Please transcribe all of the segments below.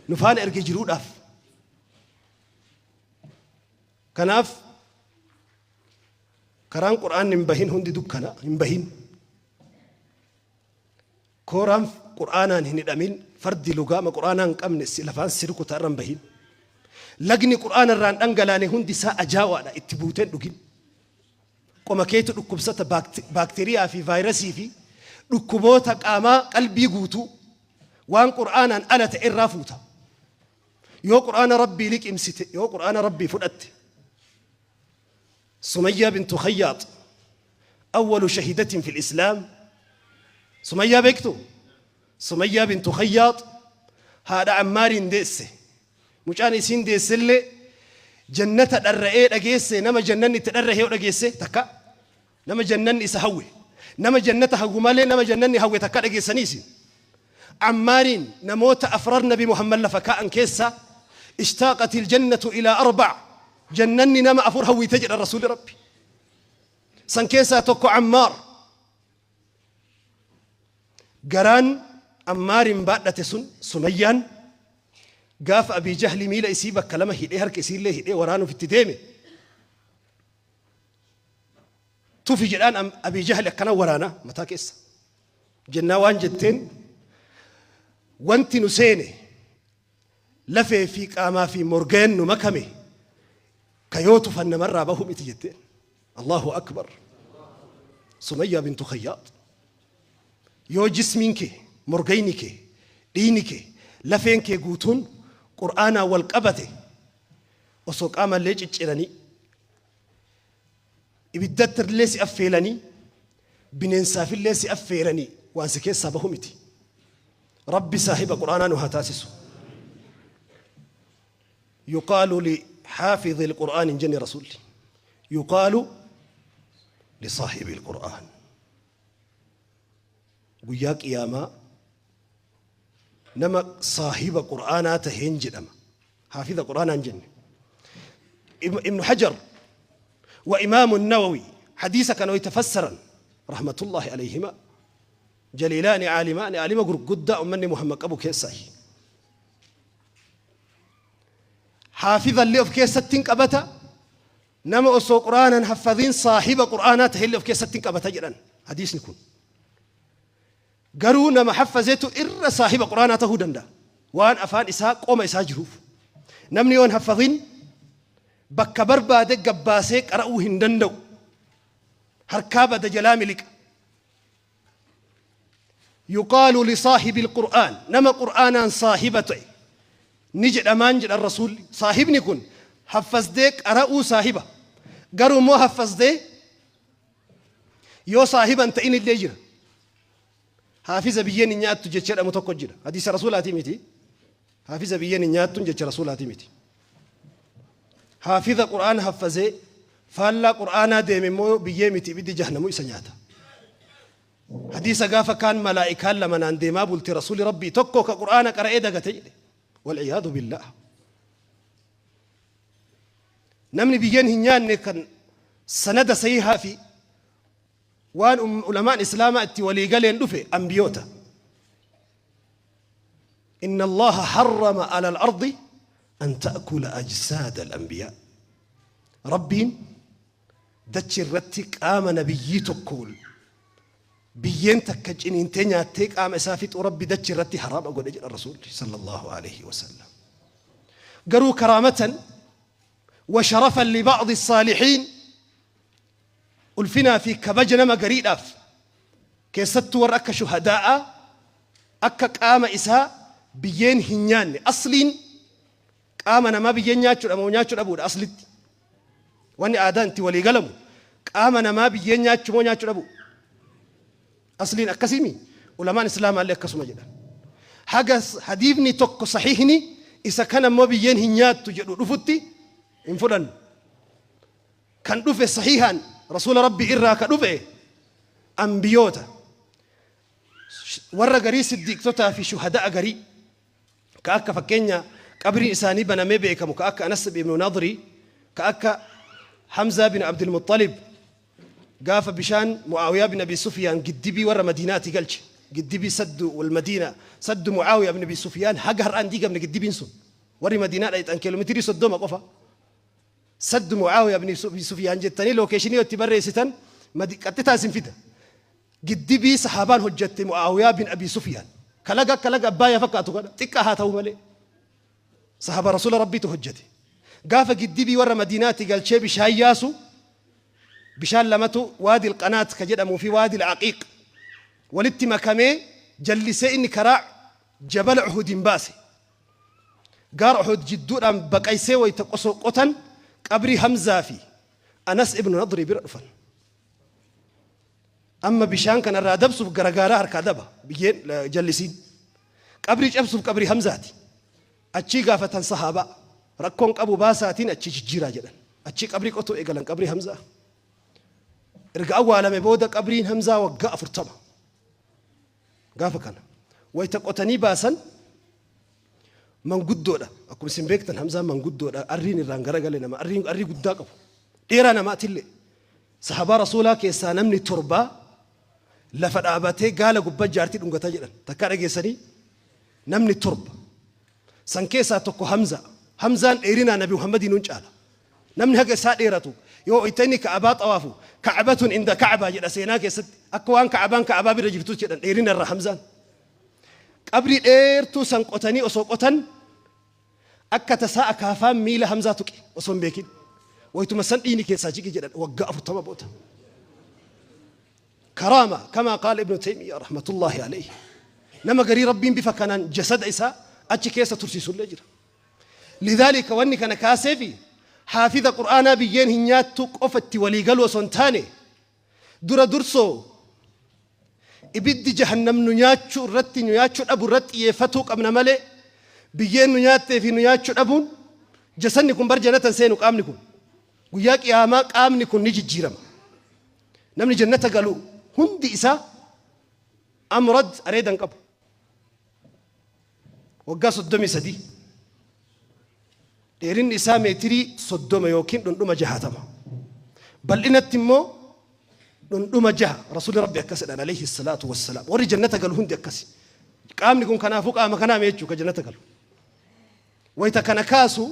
Nu faana erge jiruudhaaf. Kanaaf karaan Qur'aanni hin bahin hundi dukkana hin bahin. Kooraan Qur'aanaan hin hidhamin, fardi lugaama Qur'aanaa hin qabne si lafaan si rukuta irra hin bahin. Lagni Qur'aana irraa hin dhangalaane hundi isaa ajaawaadha itti buutee hin dhugin. Qoma keetu dhukkubsata baakteeriyaa fi vaayirasii fi dhukkuboota qaamaa qalbii guutuu waan Qur'aanaan ala ta'e irraa fuuta. Yoo Qur'aana Rabbii liqimsite, yoo Qur'aana Rabbii fudhatte. Sumayyaa bintu Khayyaat awwalu shahidatin fil Islaam. Sumayyaa beektu? Sumayyaa bintu Khayyaat haadha Ammaariin deesse. Mucaan isiin deessellee jannata dharra'ee dhageesse nama jannanni itti dharra'e yoo dhageesse takka nama jannanni isa hawwe nama jannata hawwu malee nama jannanni hawwe takka dhageessanii isin. Ammaariin namoota afrar Nabi Muhammad lafa kaa'an keessaa ishtaaqatil jannatu ilaa arba'a jannanni nama afur hawwite jedhan Rasuulli Rabbi. San keessaa tokko Ammaar. Garaan Ammaariin baadhate sun Sumayyaan gaafa Abii Jahli miila isii bakka lama hidhee harka isiillee hidhee waraanuuf itti deeme tufi jedhaan Abii Jahli akkana waraana mataa keessa. Jennaa waan jetteen wanti nu seene lafee fi qaamaa fi morgeen nu makame ka yoo tufan namarraa bahu miti jetteen. Allahu akbar. Sumayyaa bintu Khayyaat. Yoo jismiin kee, morgayni kee, dhiigni kee, lafeen kee guutuun Qur'aanaan wal qabate osoo qaamallee cicciranii Ibiddattillee si affeelanii, bineensaafillee si affeeranii waan si keessaa bahu miti. Rabbi saahiba Qur'aanaa nu haa taasisu. Yuqaalu li xaafidhi al-Qur'aan hin jenne Rasuulli. Yuqaalu li saahibi al-Qur'aan. Guyyaa qiyaamaa nama saahiba Qur'aanaa taheen jedhama. Haafiza Qur'aanaa hin jenne. Ibnu Hajar wa Imaamu Nawawi hadiisa kana wayta fassaran rahmatullahi alayhima jaliilaani caalimaani aalima gurguddaa ummanni Muhammad qabu keessaayi. Haafiza illee of keessatti hin qabata nama osoo Qur'aanan haffadhiin saahiba Qur'aanaa tahe illee of keessatti hin qabata jedhan hadiisni kun. Garuu nama haffazetu irra saahiba Qur'aanaa tahuu danda'a. Waan afaan isaa qoma isaa jiruuf. Namni yoo hin haffazin bakka barbaade gabbaasee qara'uu hin danda'u. Harkaa bada jalaa miliqa. Yuqaalu lisaahibil Qur'aan nama Qur'aanaan saahiba ta'e ni jedhamaan jedhan Rasuulli. Saahibni kun haffazdee qara'uu saahiba. Garuu immoo haffazdee Yoo saahiba hin ta'in illee jira. Haafiza biyyeen hin nyaattu jecha jedhamu tokko jira. Hadiisa rasuulaatii miti. Haafiza biyyeen hin nyaattuun jecha rasuulaatii miti. Haafiza Qur'aana haffazee faallaa Qur'aanaa deeme immoo biyyee miti ibiddi jahnamu isa nyaata. Hadiisa gaafa kaan malaa'ikaan lama naan deemaa bulte rasuuli rabbii tokko ka Qur'aana qara'ee dagate jedhe. Wal'iyaadu billaah. Namni biyyeen hin nyaanne kan sanada sahiihaa fi waan ulamaan islaamaa itti walii galeen dhufe anbiyoota. Inna Allaha harrama ala al-ardi an ta'kula ajsaada al-anbiyaa. Rabbiin dachi irratti qaama nabiyyii tokko biyyeen takka ciniintee nyaattee qaama isaa fixuu Rabbi dachi irratti haraama godhe jedha Rasuulli sallallahu alaihi wasallam. Garuu karaamatan wa sharafan li ba'di saalihiin ulfinaa fi kabaja nama gariidhaaf keessattuu warra akka shuhadaa'aa akka qaama isaa biyyeen hin nyaanne asliin qaama namaa biyyeen nyaachuudha moo nyaachuu dhabuudha aslitti wanni aadaan itti walii galamu qaama namaa biyyeen nyaachuu moo nyaachuu dhabuu Asliin akkasii mi? Ulamaan Islaamaallee akkasuma jedhan. Haga hadiifni tokko sahiihni isa kana immoo biyyeen hin nyaattu jedhu dhufutti hin fudhannu. Kan dhufe sahiihaan Rasuula Rabbii irraa ka dhufe anbiyoota warra garii siddiiqtotaa fi shuhada'a garii ka akka fakkeenya qabriin isaanii banamee beekamu ka akka Anas ibn Nadri ka akka Hamzaa bin Abdul Muttalib Gaafa bishaan Mu'aawiyaa bin Abii Sufyaan giddibii warra Madiinaatii galche. Giddibii saddu wal Madiina, saddu Mu'aawiya ibn Abi Sufyaan haga har'aa hin diigamne giddibiin sun. Warri Madiinaa dhayxan kiiloomeetirii 30 qofa. Saddu Mu'aawiya ibn Abi Sufyaan jettanii lookeeshinii yoo itti barreessitan qaxxitaa isin fida. Giddibii sahaabaan hojjatte Mu'aawiyaa bin Abi Sufyaan. Ka laga akka laga Abbaayyaa fakkaatu kana xiqqaa haa ta'u malee. Sahaaba Rasuula Rabbiitu hojjate. Gaafa giddibii warra Madiinaatti galchee bishaan yaasu bishaan lamatu Waadil Qanaat ka jedhamuu fi Waadil Aqiiq walitti makamee jallisee inni karaa jabala Uhudiin baase. Gaara Uhud jidduudhaan baqaysee wayta qosoo qotan qabrii Hamzaa fi Anas ibnu Nadrii bira dhufan. Amma bishaan kana irraa dabsuuf gara gaaraa harkaa daba biyyeen jallisiin. Qabrii cabsuuf qabrii Hamzaati. Achii gaafatan sahaabaa. Rakkoon qabu baasaatiin achii jijjiiraa jedhan. Achii qabrii qotuu eegalan qabrii Hamzaa. Erga awwaalame booda qabriin Hamzaa waggaa 40. Gaafa kana wayita qotanii baasan manguddoodha. Akkuma isin beektan Hamzaan manguddoodha. Arriin irraan garagale nama arriin arrii guddaa qabu. Dheeraa namaatillee. Sahabaa Rasuulaa keessaa namni torbaa lafa dhaabatee gaala gubbaa jaartii dhungata jedhan. Takkaa dhageessanii? Namni torba. San keessaa tokko Hamza. Hamzaan dheerinaa Nabi Muhammadiin nun caala. Namni haga isaa dheeratu yoo itti inni Ka'abaa xawaafu Ka'abatun inda Ka'abaa jedha seenaa keessatti akka waan Ka'abaan Ka'abaa bira jirtus jedhan dheerina irra Hamzaan. Qabrii dheertuu san qotanii osoo qotan akka tasaa akaafaan miila Hamzaa tuqe osoo hin beekin. Wayituma san dhiigni keessaa jige jedhan waggaa 40 booda. Karaama kamaa qaala Ibnu Taymiyaa rahmatullaahi alayhi. Nama garii Rabbiin bifa kanaan jasada isaa achi keessa tursiisullee jira. Lidhaalika wanni kana kaaseefi haafiza Qur'aanaa biyyeen hin nyaattu qofa itti walii galuu osoo hin taane dura dursoo ibiddi jahannam nu nyaachuu irratti nu nyaachuu dhabu irratti xiyyeeffatuu qabna malee biyyeen nu nyaattee fi nu nyaachuu dhabuun jasanni kun bar jannata hin seenu qaamni kun guyyaa qiyaamaa qaamni kun ni jijjiirama. Namni jannata galu hundi isaa amrad areeda hin qabu. Waggaa 33. Dheerinni isaa meetirii 30 yookiin dhundhuma 60. Bal'inatti immoo dhundhuma 6. Rasuulli Rabbi akkas jedhan alayhi salaatu wassalaam. Warri jannata galu hundi akkasi. Qaamni kun kanaafuu qaama kanaa mee jechuudha ka jannata galu. Wayita kana kaasu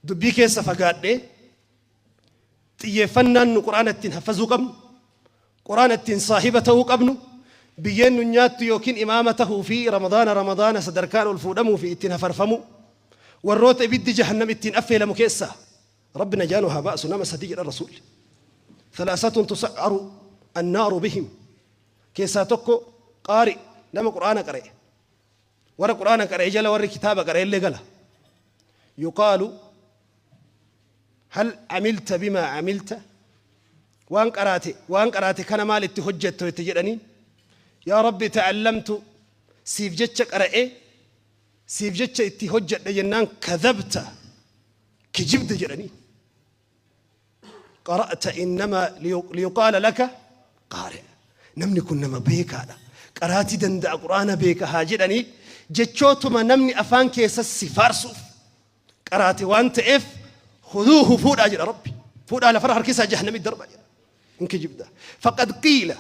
dubbii keessa fagaadhee Xiyyeeffannaan nu Qur'aana ittiin haffazuu qabnu, Qur'aana ittiin saahiba ta'uu qabnu, biyyeen nu nyaattu yookiin imaama tahuu fi Ramadaana Ramadaana sadarkaan ol fuudhamuu fi ittiin hafarfamuu, warroota ibiddi jahannam ittiin affeelamu keessaa Rabbi najaa nu haa baasu nama sadi jedhan Rasuulli. Thalaasatun tusa'aru annaaru bihim keessaa tokko qaari nama Qur'aana qara'e. Warra Qur'aana qara'e jala warri kitaaba qara'e illee gala. Yuqaalu Hal amilta bimaa amilta waan qaraate waan qaraate kana maal itti hojjatto itti jedhaniin yaa rabbi ta'allamtu siif jecha qara'ee siif jecha itti hojjadhe jennaan kadhabta kijibde jedhanii qara'ta innamaa liyuqaala laka qaari namni kun nama beekaadha qaraatii danda'a quraana beeka haa jedhanii jechootuma namni afaan keessa si faarsuuf qaraate waan ta'eef khuduuhu fuudhaa jedha rabbi fuudhaa lafarra harkisaa jahannamitti darbaa jedha hin kijibda faqad qiila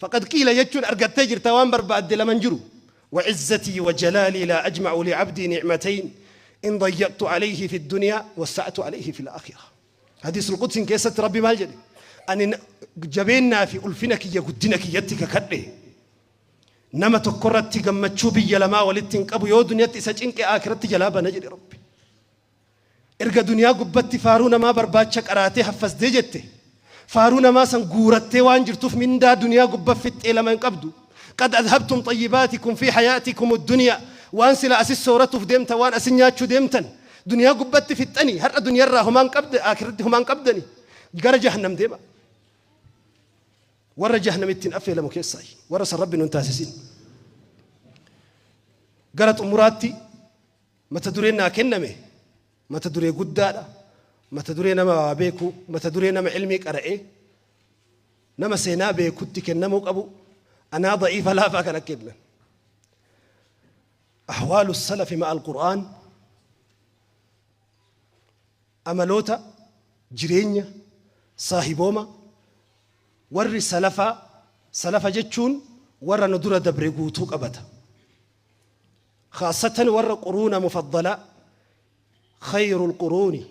faqad qiila jechuun argattee jirta waan barbaadde laman jiru وعزتي وجلالي لا أجمع لعبدي نعمتين إن ضيقت عليه في الدنيا وسعت عليه في الآخرة حديث القدس كيست ربي مال جدي أن جبيننا في ألفنك يا قدنك يتك كده Nama tokkorratti gammachuu biyya lamaa walitti hin qabu yoo duniyatti isa cinqe aakiratti jalaa bana jedhe Rabbi. Erga duniyaa gubbatti faaruu namaa barbaacha qaraatee haffasdee jette faaruu namaa san guurattee waan jirtuuf mindaa duniyaa gubba fixxee lama hin qabdu. Qad adhabtum xayyibaatikum fi hayaatikum duniyaa waan sila asis sooratuuf deemtan waan asin nyaachuu deemtan duniyaa gubbatti fixxanii har'a duniyarraa homaan qabda aakiratti homaan qabdani gara jahannam deema. Warra jahannam ittiin affeelamu keessaayi. Warra san Rabbi nun taasisin. Gara xumuraatti mata dureen naa kenname mata duree guddaadha. Mata duree nama waa beeku, mata duree nama ilmii qara'ee, nama seenaa beekutti kennamuu qabu. Anaa da'iifa laafaa kana kennan. Ahwaalu salafi ma'al Qur'aan amaloota jireenya saahibooma Warri salafaa, salafa jechuun Warra nu dura dabre guutuu qabata. Khaasatan warra quruuna mufaddalaa, khayrul quruuni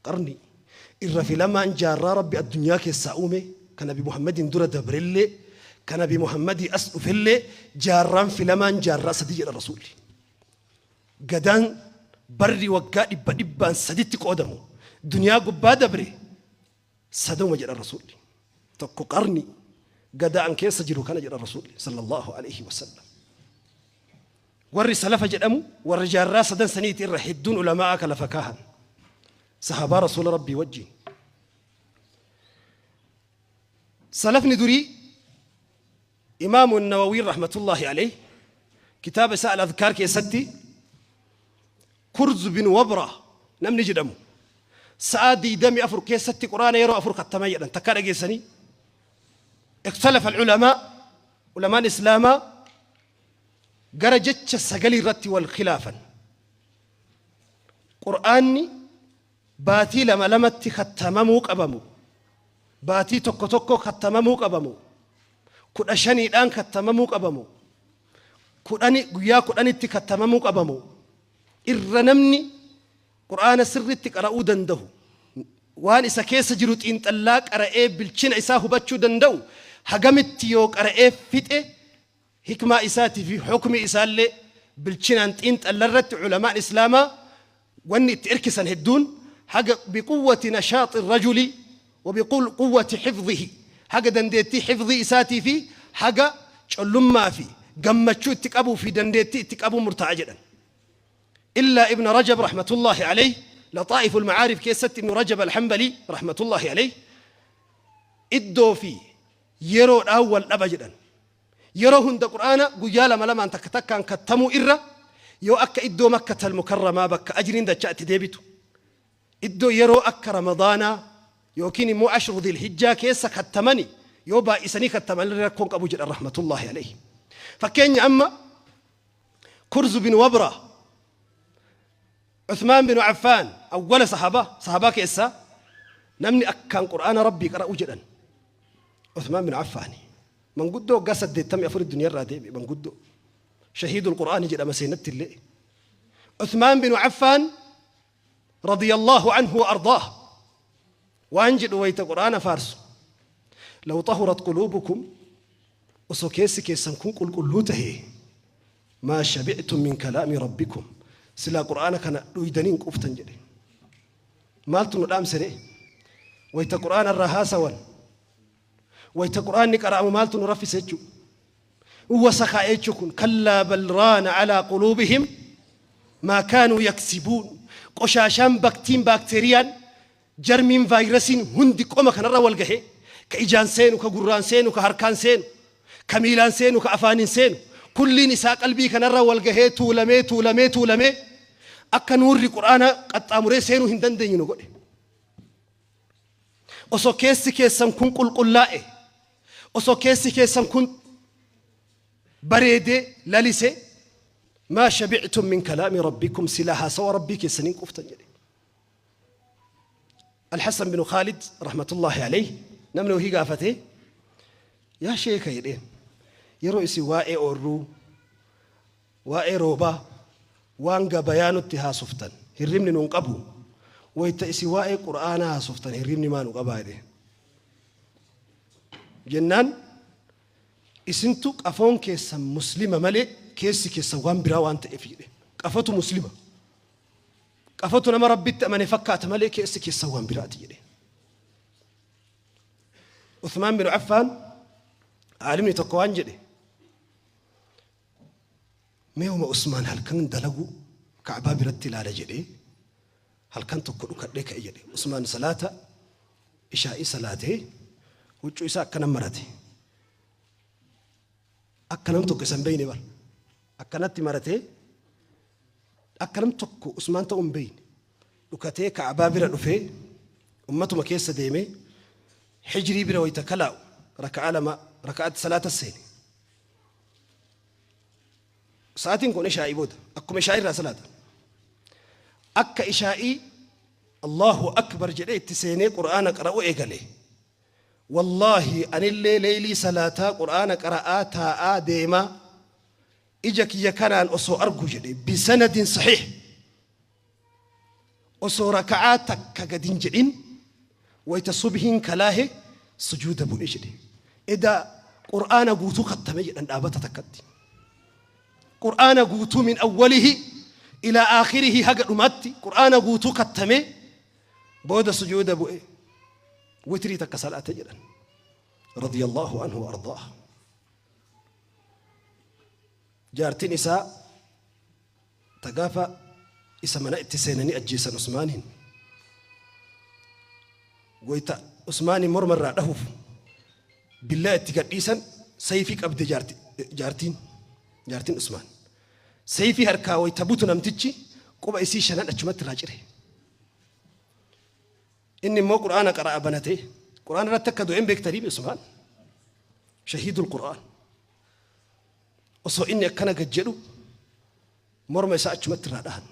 qarni, irra filamaan jaarraa Rabbi addunyaa keessaa uume, ka Nabi Muhammadiin dura dabrellee, ka Nabi Muhammadii as dhufellee, jaarraan filamaan jaarraa sadi jedha Rasuulli. Gadaan barri waggaa dhibba dhibbaan saditti qoodamu duniyaa gubbaa dabre saduma jedha Rasuulli. Tokko qarni gadaa an keessa jiru kana jedha Rasuulli sallallahu alaihi wasallam. Warri salafa jedhamu warra jaarraa sadan saniiti irra hedduun ulamaa'aa ka lafa kaahan. Sahabaa Rasuula Rabbii wajjin. Salafni durii Imaamu Nawawiin rahmatullahi alayhi kitaaba isaa Al-Adhkaar keessatti Kurz bin Wabra namni jedhamu sa'aa 24 keessatti Qur'aana yeroo afur kattama jedhan. Takkaa dhageessanii? Ikhtalafa al-ulamaa, ulamaan Islaamaa gara jecha sagalii irratti wal khilaafan. Qur'aanni baatii lama lamatti kattamamuu qabamu, baatii tokko tokko kattamamuu qabamu, 15dhaan kattamamuu qabamu, kudhani guyyaa 10tti kattamamuu qabamu, irra namni Qur'aana sirritti qara'uu danda'u, waan isa keessa jiru xiinxallaa qara'ee bilchina isaa hubachuu danda'u, hagamitti yoo qara'ee fixe hikmaa isaatii fi hukmii isaallee bilchinaan xiinxalla irratti ulamaan Islaamaa wanni itti irkisan hedduun haga biquwwati nashaaxi rajuli wa biquwwati hifdhihi, haga dandeettii hifdhii isaatii fi haga collummaa fi gammachuu itti qabuu fi dandeettii itti qabuu murtaa'a jedhan. Illaa Ibn Rajab rahmatullahi alayhi Laxaa'iful Ma'aarif keessatti Ibn Rajab al-Hanbali rahmatullahi alayhi iddoo fi yeroodhaan wal dhaba jedhan. Yeroo hunda Qur'aana guyyaa lama lamaan takka takkaan kattamuu irra yoo akka iddoo Makkatal Mukarramaa bakka ajriin dachaa itti deebitu, iddoo yeroo akka Ramadaanaa yookiin immoo Ashru Dhilhijjaa keessa kattamani yoo baay'isanii kattamanillee rakkoon qabu jedhan rahmatullaahi alayhi. Fakkeenya amma Kurz bin Wabra, Uthmaan bin Affaan awwala sahaabaa, sahaabaa keessaa namni akkaan Qur'aana Rabbii qara'u jedhan Uthmaan bin Affaani. Manguddoo waggaa 84 duniyaa irraa deebi'e manguddoo. Shahiidul Qur'aani jedhama seenatti illee. Uthmaan bin Affaan radiyallahu anhu wa ardaah waan jedhu wayita Qur'aana faarsu. Law xahurat quluubukum, osoo keessi keessan kun qulqulluu tahee, maa shabi'tum min kalaami rabbikum, silaa Qur'aana kana dhuydanii hin quuftan jedhe. Maaltu nu dhaamse ree? Wayita Qur'aana irraa haasawan, wayita Qur'aanni qara'amu maaltu nu raffise jechuu? Wasakaa'e jechuu kun. Kallaa bal raana alaa quluubihim maa kaanuu yaksibuun. Qoshaashaan, baktiin, baakteeriyaan, jarmiin, vaayirasiin hundi qoma kanarra wal gahee, ka ijaan seenu, ka gurraan seenu, ka harkaan seenu, ka miilaan seenu, ka afaaniin seenu, kulliin isaa qalbii kanarra wal gahee tuulamee tuulamee tuulamee akka nuurri Qur'aana qaxxaamuree seenuu hin dandeenye nu godhe. Osoo keessi keessan kun qulqullaa'e, osoo keessi keessan kun bareedee lalise, maa shabi'tum min kalaami rabbikum, silaa haasawa Rabbii keessaniin quuftan jedhe. Alhassan bin Khaalid rahmatullahi alayhi namni wahii gaafate, yaa sheeka jedheen, yeroo isin waa'ee oorruu, waa'ee roobaa, waan gabayaa nutti haasoftan hirribni nun qabu, wayta isin waa'ee Qur'aanaa haasoftan hirribni maa nu qabaa jedheen. Jennaan isintu qafoon keessan muslima malee keessi keessan waan biraa waan ta'eef jedhe. Qafatu muslima. Qafatu nama Rabbitti amane fakkaata malee keessi keessan waan biraati jedhe. Uthmaan bin Affaan aalimni tokko waan jedhe, mee uma Usmaan halkan dalagu Ka'baa biratti ilaala jedhee halkan tokko dhukadhee ka'e jedhe. Usmaan salaata ishaa'ii salaatee huccuu isaa akkana marate. Akka nam tokko isa hin beeyne bar. Akkanatti maratee akka nam tokko Usmaan ta'uu hin beeyne. Dhukatee Ka'abaa bira dhufee ummatuma keessa deemee Hijrii bira wayita kalaa'u raka'aa lama raka'aatti salaata seene. Sa'aatiin kun ishaa'ii booda akkuma ishaa'ii irraa salaata. Akka ishaa'ii Allahu akbar jedhee itti seenee Qur'aana qara'uu eegale. Wallaahi anillee leeylii salaataa Qur'aana qara'aa taa'aa deemaa ija kiyya kanaan osoo argu jedhe bisanadin sahiih osoo raka'aa takka gad hin jedhin wayta subhiin kalaahe sujuuda bu'e jedhe. Eda Qur'aana guutuu khattame jedhan dhaabata takkatti. Qur'aana guutuu min awwalihi ilaa aakhirihi haga dhumaatti Qur'aana guutuu khattame booda sujuuda bu'e witrii takka salaate jedhan. Radiyallahu anhu wa ardaah. Jaartiin isaa ta gaafa isa mana itti seenanii ajjeesan Usmaaniin wayta Usmaaniin morma irraa dhahuuf billaa itti gadhiisan sayfii qabde jaartiin jaartiin Usmaan sayfii harkaa wayta butu namtichi quba isii shanan achumatti irraa cire. Inni immoo Qur'aana qara'a banatee Qur'aana irratti akka du'een beektanii Usmaan shahiidul Qur'aan. Osoo inni akkana gad jedhu morma isaa achumatti irraa dhahan.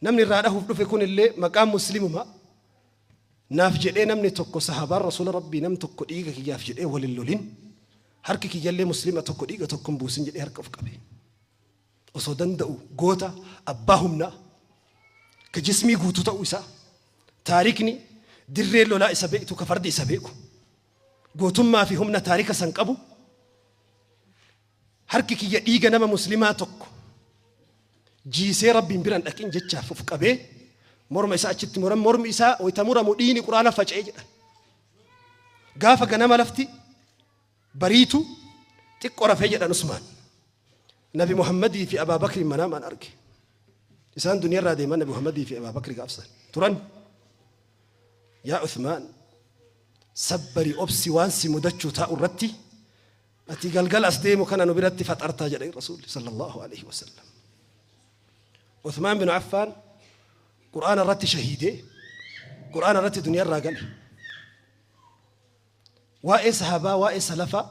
Namni irraa dhahuuf dhufe kun illee maqaan muslimuma naaf jedhee namni tokko sahabaan rasuula rabbii nam tokko dhiiga kiyyaaf jedhee wal hin lolin harki kiyyallee muslima tokko dhiiga tokko hin buusin jedhee harka of qabe. Osoo danda'u goota abbaa humnaa ka jismii guutuu ta'uu isaa taarikni dirree lolaa isa beektu ka fardi isa beeku. Gootummaa fi humna taarika san qabu harki kiyya dhiiga nama muslimaa tokko jiisee Rabbiin biran dhaqin jechaaf of qabee morma isaa achitti muran mormi isaa wayta muramu dhiigni quraana faca'e jedhan. Gaafa ganama lafti bariitu xiqqo rafee jedhan Usmaan. Nabi Muhammadii fi Abaa Bakriin manaamaan arge. Isaan duniyaarraa deeman Nabi Muhammadii fi Abaa Bakri gaafsan turan. Yaa Usmaan sabbari obsi waan si mudachuu taa'u irratti ati galgala as deemu kana nu biratti faxartaa jedhe Rasuulli sallallahu alaihi wasallam. Uthmaan bin Affaan Qur'aana irratti shahiidee Qur'aana irratti duniyaarraa gale. Waa'ee sahabaa waa'ee salafaa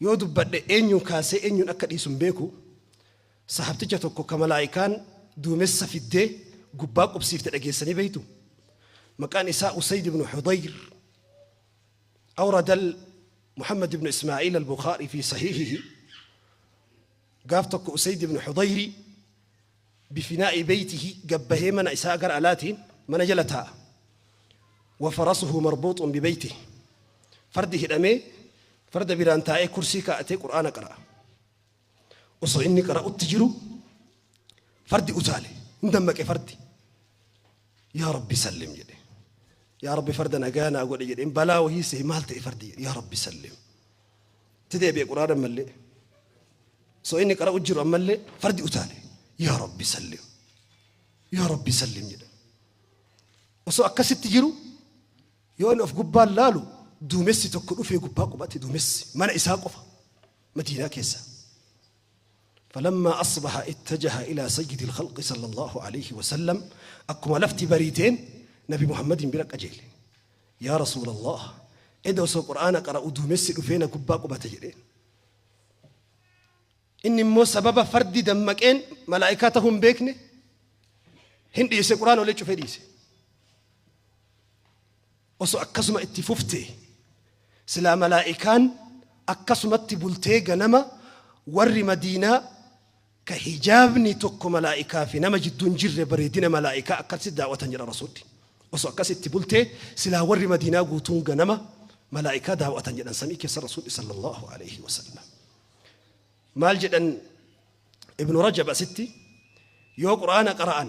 yoo dubbadhe eenyuun kaasee eenyuun akka dhiisu hin beeku. Sahabticha tokko ka malaa'ikaan duumessa fiddee gubbaa qubsiifte dhageessanii beektu? Maqaan isaa Usayd ibn Hudayr. Awrada Muhammad ibn Ismaa'iil al-Bukhaari fi sahihihi. Gaaf tokko Usayd ibn Hudayri bifinaa'i beeytihi gabbahee mana isaa gara alaatiin mana jala taa'a. Wa farasuhu marbuuxun bibeytihi. Fardi hidhamee farda biraan taa'ee kursii kaa'atee Qur'aana qara'a. Osoo inni qara'utti jiru fardi utaale. Hin dammaqe fardi. Yaa Rabbi sallim jedhe. Yaa Rabbi farda nagaa naa godhe jedheen balaa wahii sehe maal ta'e fardi jedhe. Yaa Rabbi sallim. Itti deebi'e Qur'aana ammallee. Osoo inni qara'u jiru ammallee fardi utaale. Yaa Rabbi sallim. Yaa Rabbi sallim jedhe. Osoo akkasitti jiru yoo inni of gubbaan laalu duumessi tokko dhufee gubbaa qubate duumessi mana isaa qofa Madiinaa keessa. Falammaa asbaha ittajaha ilaa sayyidil khalqi sallallahu alayhi wa sallam akkuma lafti bariiteen Nabi Muhammadiin bira qajeele. Yaa Rasuulallah eda osoo Qur'aana qara'u duumessi dhufee na gubbaa qubate jedheen. Inni immoo sababa fardi dammaqeen malaa'ikaa ta'uu hin beekne hin dhiise Qur'aana olee cufee dhiise. Osoo akkasuma itti fuftee silaa malaa'ikaan akkasumatti bultee ganama warri Madiinaa ka hijaabni tokko malaa'ikaa fi nama jidduu hin jirre bareedina malaa'ikaa akkasitti daawwatan jedha Rasuulli. Osoo akkas itti bultee silaa warri Madiinaa guutuun ganama malaa'ikaa daawwatan jedhan samii keessa Rasuulli sallallahu alaihi wasallam. Maal jedhan Ibnu Rajab asitti yoo Qur'aana qara'an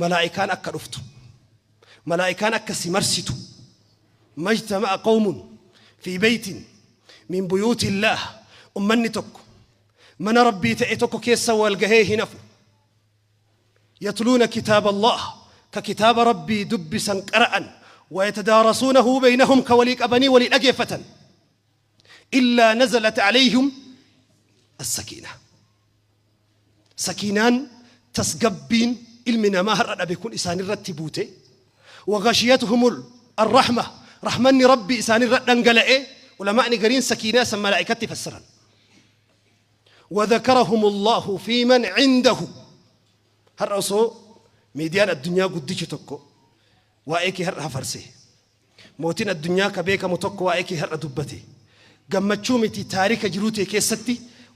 malaa'ikaan akka dhuftu malaa'ikaan akka si marsitu majtama'a qawmun fi beytin min buyuutillaah ummanni tokko mana Rabbii ta'e tokko keessa wal gahee hin hafu yatluuna kitaaba Allah ka kitaaba Rabbii dubbisan qara'an wayatadaarasuunahu beynahum ka walii qabanii walii dhageeffatan illaa nazalat alayhim as-sakiina. Sakiinaan tasgabbiin ilmi namaa har'a dhabe kun isaanirratti buute. Waghashiyatuhumul arrahma rahmanni rabbi isaanirra dhangala'e ulamaa'ni gariin sakiinaa san malaa'ikatti fassaran. Wadhakarahumullahu fi man cindahu har'a osoo miidiyaan addunyaa guddichi tokko waa'ee kee har'a hafarse. Mootiin addunyaa ka beekamu tokko waa'ee kee har'a dubbate. Gammachuu miti taarika jiruu tee keessatti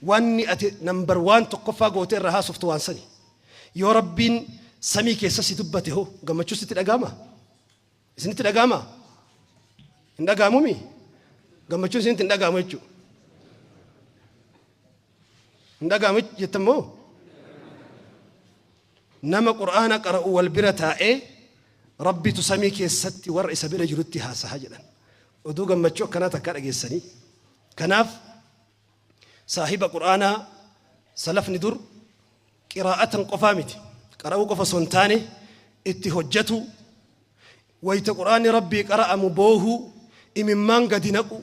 wanni ati number waan tokkoffaa gootee irraa haasoftu waan sani. Yoo Rabbiin samii keessa si dubbate hoo gammachuu sitti dhaga'ama? Isinitti dhaga'ama? Hin dhaga'amumi? Gammachuun isinitti hin dhaga'amu jechuudha. Hin dhaga'amu jettan moo? Nama Qur'aana qara'u wal bira taa'ee Rabbitu samii keessatti warra isa bira jirutti haasaha jedhan. Oduu gammachuu akkanaa takkaa dhageessanii. Kanaaf saahiba Qur'aanaa salafni dur qiraa'atan qofaa miti. Qara'uu qofa osoo hin taane itti hojjatu. Wayita Qur'aanni Rabbii qara'amu boohuu, imimmaan gadi naqu.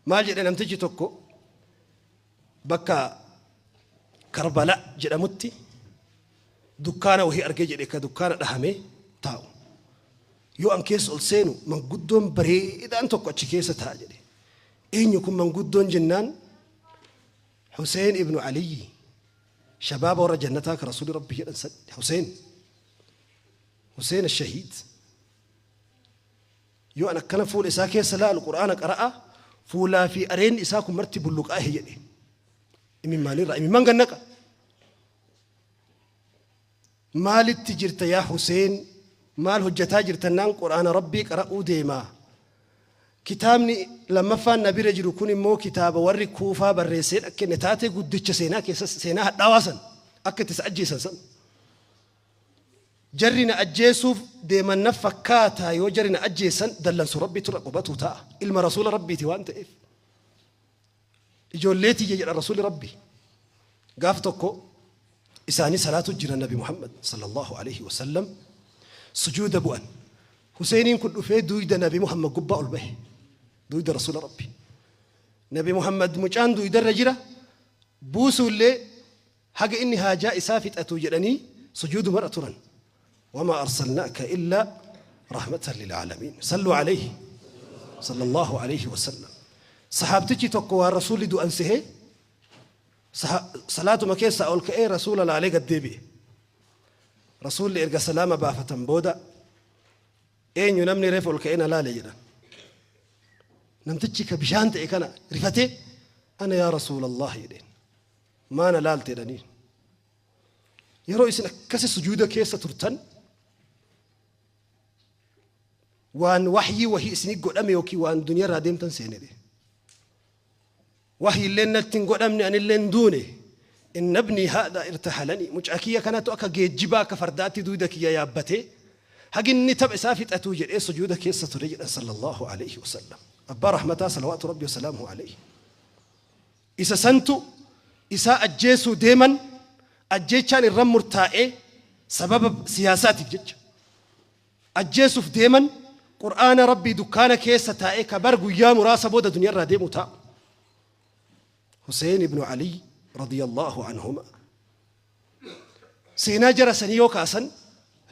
Maal jedhe namtichi tokko bakka Karbala jedhamutti dukkaana wahii argee jedhe ka dukkaana dhahamee taa'u. Yoo an keessa ol seenu manguddoon bareedaan tokko achi keessa taa'a jedhe. Eenyu kun manguddoon jennaan Huseen ibnu Aliyyi shabaaba warra jannataa ka Rasuulli Rabbi jedhan san Huseen Huseen shahiid. Yoo an akkana fuula isaa keessa laalu Qur'aana qara'a fuulaa fi areenni isaa kun marti bulluqaahe jedhe. Imimmaanirraa imimmaan gad naqa. Maalitti jirta yaa Huseen? Maal hojjataa jirtannaan Qur'aana Rabbii qara'uu deema. Kitaabni lammaffaan na bira jiru kun immoo kitaaba warri Kuufaa barreessee dhakkenne taatee guddicha seenaa keessa seenaa hadhaawaa san akka itti isa ajjeesan san. Jarri na ajjeesuuf deeman na fakkaata yoo jarri na ajjeesan dallansu Rabbiitu irra qubatu ta'a. Ilma Rasuula Rabbiiti waan ta'eef. Ijoollee tiyya jedha Rasuulli Rabbi. Gaaf tokko isaanii salaatu jira Nabi Muhammad sallallahu alaihi wasallam sujuuda bu'an. Huseeniin kun dhufee duyda Nabi Muhammad gubbaa ol bahe. Duyda Rasuula Rabbi. Nabi Muhammad mucaan duydarra jira buusuullee haga inni haajaa isaa fixatu jedhanii sujuudumarra turan. Wamaa arsalnaaka illaa rahmatan lil'aalamiin. Salluu alayhi sallallahu alayhi wasallam. Sahaabtichi tokko waan rasuulli du'an sehee salaatuma keessaa ol ka'ee rasuula laalee gad deebi'e. Rasuulli erga salaama baafatan booda eenyu namni reef ol ka'ee na laale jedhan. Namtichi ka bishaan ta'e kana rifatee ana yaa rasuulallah jedheen. Maa na laalte jedhaniin. Yeroo isin akkasi sujuuda keessa turtan waan wahyii wahii isinii godhame yookiin waan duniyaa irraa deemtan seene jedhe. Wahyi illee natti hin godhamne anillee hin duune. Inna ibnii haadha irtahalanii mucaa kiyya kanatu akka geejjibaa akka fardaatti duyda kiyya yaabbatee haginni tapha isaa fixatuu jedhee sujuuda keessa ture jedhan sallallahu alayhi wasallam. Abbaa rahmataa salawaatu rabbi wasalaamuhu alayhi. Isa santu isaa ajjeesuu deeman, ajjeechaan irra murtaa'ee sababa siyaasaatiif jecha. Ajjeesuuf deeman Qur'aana Rabbii dukkaana keessa taa'ee ka bar guyyaa muraasa booda duniyaarraa deemu taa'u. Huseen ibnu Aliy radiyallahu anhuma. Seenaa jara sanii yoo kaasan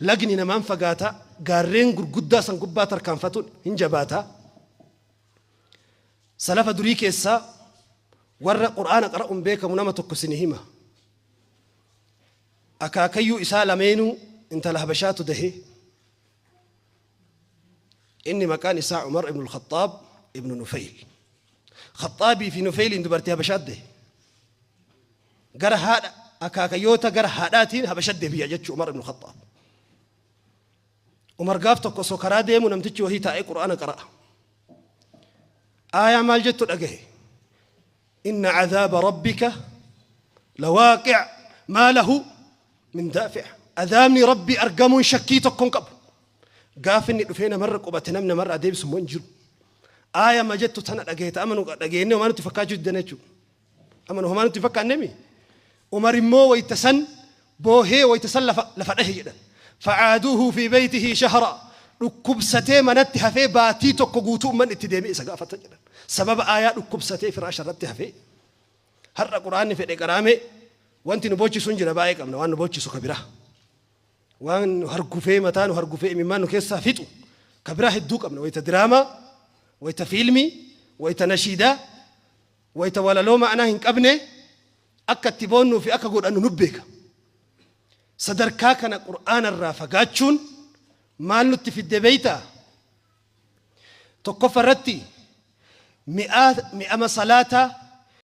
lagni namaan fagaata, gaarreen gurguddaa san gubbaa tarkaanfatuun hin jabaata. Salafa durii keessaa warra Qur'aana qara'uun beekamu nama tokko isinii hima. Akaakayyuu isaa lameenuu intala Habashaatu dahe. Inni maqaan isaa Umar ibn al-Khaxaab ibn Nufayl. Khaxaabii fi Nufayliin dubartii Habashaat dahe. Gara haadha akaakayyoota gara haadhaatiin Habashat deebi'a jechuu Umar ibn al-Khaxaab. Umar gaaf tokko osoo karaa deemu namtichi wahii taa'ee Qur'aana qara'a. Aayaa maal jettu dhagahe. Inna cadaaba rabbika lawaaqic maa lahu min daafic. Adaabni Rabbii argamuun shakkii tokko hin qabu. Gaaf inni dhufee namarra qubate namni namarraa deebisu immoo hin jiru. Aaya ma jettu tana dhagahe ta amanu dhageenne homaa nutti fakkaachuu diddan jechuudha. Amanu homaa nutti hin fakkaannemi. Umar immoo wayta san boohee wayta san lafa lafa dhahe jedhan. Facaaduuhu fi beeytihi shahra. Dhukkubsatee manatti hafee baatii tokko guutuu ummanni itti deemee isa gaafata jedhan. Sababa aayaa dhukkubsatee firaasha irratti hafee. Har'a Qur'aanni fedhe qaraamee wanti nu boochisu hin jira baay'ee qabna waan nu boochisu ka biraa. Waan nu hargufee mataa nu hargufee imimmaan nu keessaa fixu ka biraa hedduu qabna. Wayta diraamaa, wayta fiilmii, wayta nashiidaa, wayta walaloo ma'anaa hin qabne akka itti boonnuu fi akka godhannu nu beeka. Sadarkaa kana Qur'aana irraa fagaachuun maal nutti fidde beeytaa? Tokkoffa irratti mi'ama salaataa.